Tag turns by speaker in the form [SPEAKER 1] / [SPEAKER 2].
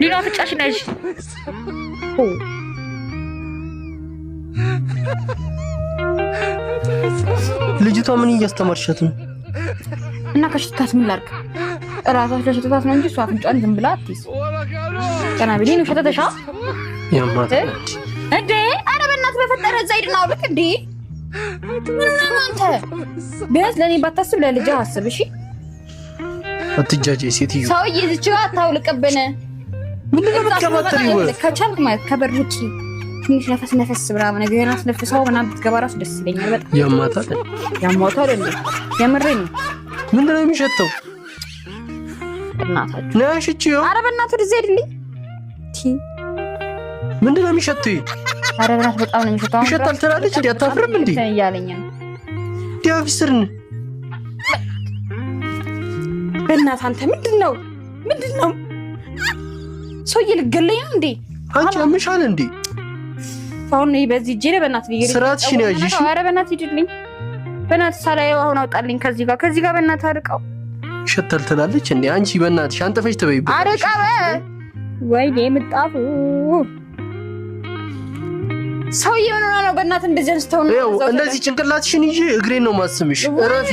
[SPEAKER 1] ሊኖ አፍንጫሽን ያዥ።
[SPEAKER 2] ልጅቷ ምን እያስተማርሻት ነው?
[SPEAKER 1] እና ከሽታት ምን ላድርግ? እራሷ ስለሸተታት ነው እንጂ እሷ አፍንጫዋን ዝም ብላ አትይዝ። ቀና ቢሊ ነው ሸተተሻ
[SPEAKER 2] ያማታል
[SPEAKER 1] እንዴ? ኧረ በእናትህ በፈጠረ እዛ ሂድና አውልቅ። እንዴ ምን ሆነህ ነው አንተ? ቢያንስ ለእኔ ባታስብ ለልጅህ አስብ። እሺ
[SPEAKER 2] አትጃጄ ሴትዮ።
[SPEAKER 1] ሰውዬ እዚች ጋር አታውልቅብን።
[SPEAKER 2] ምንድን ነው የምትቀባጥሪው?
[SPEAKER 1] ከቻልክ ማለት ከበር ውጪ ትንሽ ነፈስ ነፈስ ምናምን ነገር አስነፍሰው ምናምን ብትገባ እራሱ ደስ ይለኛል በጣም።
[SPEAKER 2] ያማታል
[SPEAKER 1] ያማታል እንዴ? የምሬን ነው።
[SPEAKER 2] ምንድን ነው የሚሸተው?
[SPEAKER 1] እናታችሁ
[SPEAKER 2] ነይ ሽቺው።
[SPEAKER 1] ኧረ በእናትህ ወደዚያ ሂድልኝ።
[SPEAKER 2] ምንድን ነው የሚሸተው?
[SPEAKER 1] ኧረ በእናትህ በጣም ነው የሚሸተው።
[SPEAKER 2] ይሸታል ትላለች እንዴ? አታፍርም እንዴ?
[SPEAKER 1] እያለኝ ነው።
[SPEAKER 2] ዲያፊስርን
[SPEAKER 1] በእናትህ አንተ ምንድን ነው ምንድን ነው ሰውዬ ልገለኝ ነው እንዴ?
[SPEAKER 2] አንቺ ያምሻል እንዴ?
[SPEAKER 1] አሁን በዚህ እጄ በእናትህ
[SPEAKER 2] ስርዓትሽን ያዥ። እሺ።
[SPEAKER 1] ኧረ በእናትህ ሂድልኝ። በእናትህ ሳላየው አሁን አውጣልኝ ከዚህ ጋር ከዚህ ጋር በእናትህ አርቀው።
[SPEAKER 2] ይሸታል ትላለች እንዴ? አንቺ በእናትሽ አንጥፈሽ ትበይበት።
[SPEAKER 1] አርቀው። ወይኔ ምጣፉ ሰውዬ ምን ሆነህ ነው? በእናትህ እንደዚህ አንስተው ነው
[SPEAKER 2] ይኸው እንደዚህ ጭንቅላትሽን ይዤ እግሬን ነው ማስምሽ። እረፊ።